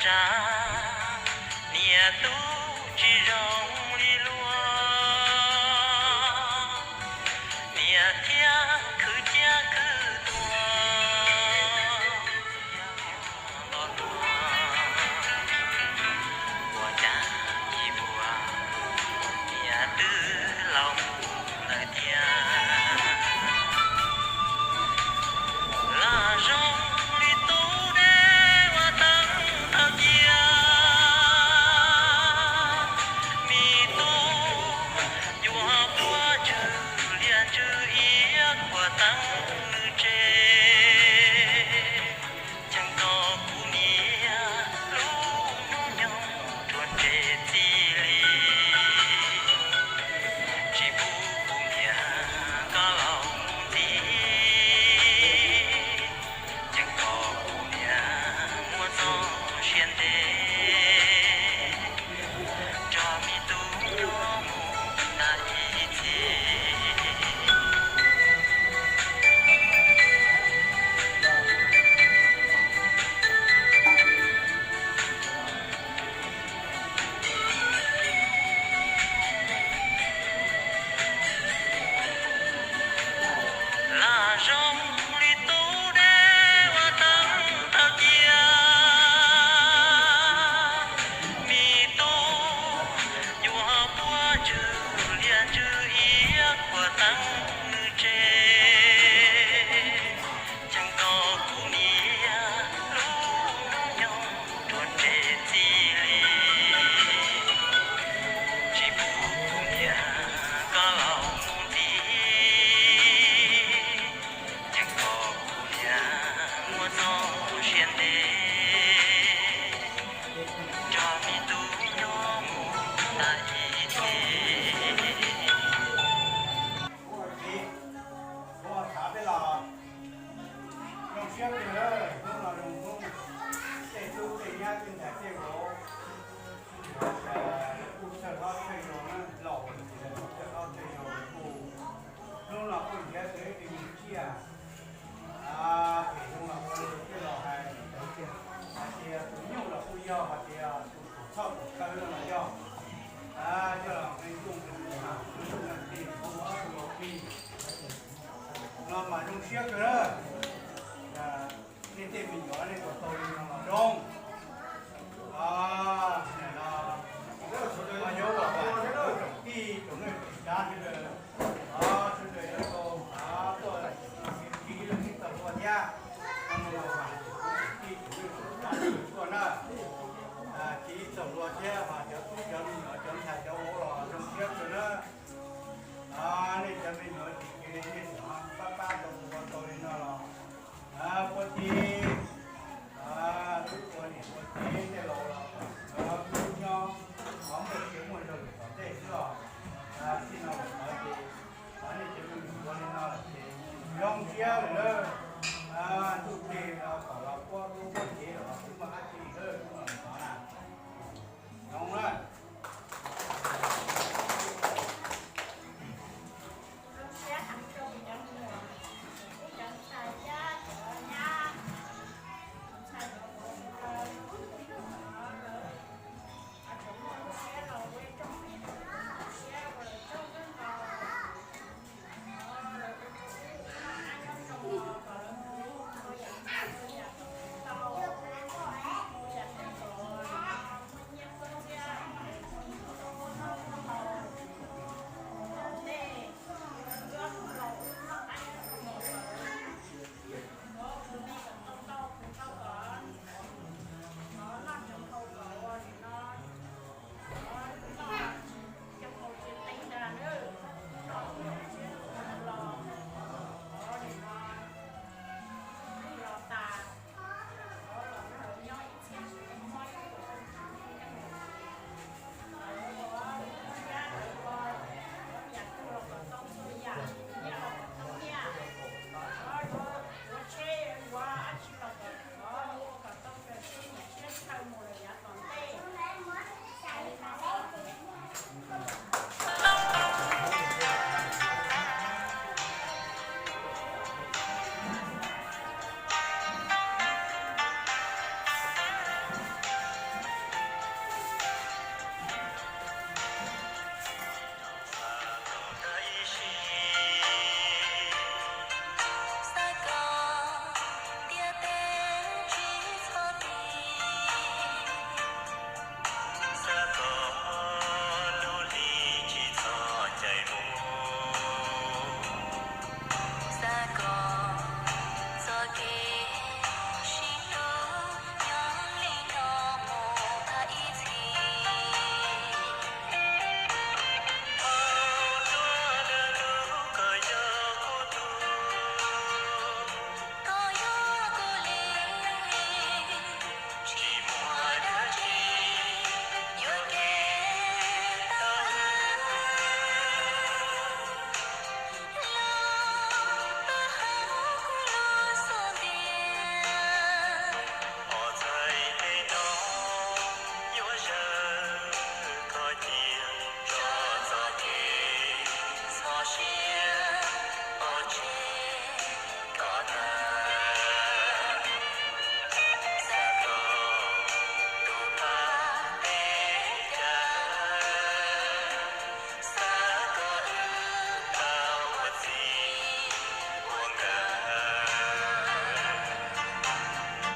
tsa, niam tub tsis zoo li luag, niam thiab khwv ciab khwv tuag, los tuag, ua cas ib vuag niam twb laus mus lawm thiab. Lam zoo li tub deb uas teeb thaum cia, me tub yuav puab tswv liaj tswv iab khuam teeb nws tsev. Cheem kom kuv niam lub hnub nyoog ruam nres txij li, tsis pub kuv niam koj laus mus ntxiv. Cheem kom kuv niam muaj txoj sia ntev, nrog me tub nyob mus tag ib txhis. Lam zoo li tub deb uas teeb thaum cia, me tub yuav puab tswv liaj tswv iab khuam teeb nws tsev. Cheem kom kuv niam lub hnub nyoog ruam nres txij li, tsis pub kuv niam koj laus mus ntxiv. Cheem kom kuv niam muaj txoj sia ntev, nrog me tub nyob mus tag ib txhis. Kuv txiv, kuv xav peb los zoo siab kawg, hnub no zoo hnub, tej tub tej nyab tej ntxhais tej vauv, kuj txhawj hlob txhawj yau na, laus ces lawv kuj txhawj hlob txhawj yau, lawv kuj hnub no kuj nrhiav tau ib tug me tsiaj. Pem zoo los ua lus thiaj los hais, hais tias tus nyuj los kuj yog, hais tias tus txhoj tus kawg los yog. Coj los nqe ntuj nqe mus, nqe ntuj nqe plig, nqe ob tug los plig. No mas zoo siab kawg na. Nej tej me nyuam nej puas tau li no los zoo. Nim no mas yuav ua kom tus tsoom tij tsoom neej tsoom tsav sawv daws, sawv daws yuav tau tuaj ib leeg ib txoj hlua thiab. Tij tsoom neej tsoom tsav sawv daws tuaj na, ib txoj hlua thiab, cov tub cov me nyuam cov ntxhais cov vauv los zoo siab kawg na. Nej cov me nyuam tsis kev li nej tseem pab pab tau ua tau li no los puag tib, ua niam ua txiv tej laus los kom nyob muaj sia muaj zog lawm tom ntej xwb os. Txij no lawm tod ces nej cov me nyuam ua li no lawm ces zoo siab lawm na. Ntuj tig los kom los puab lub puab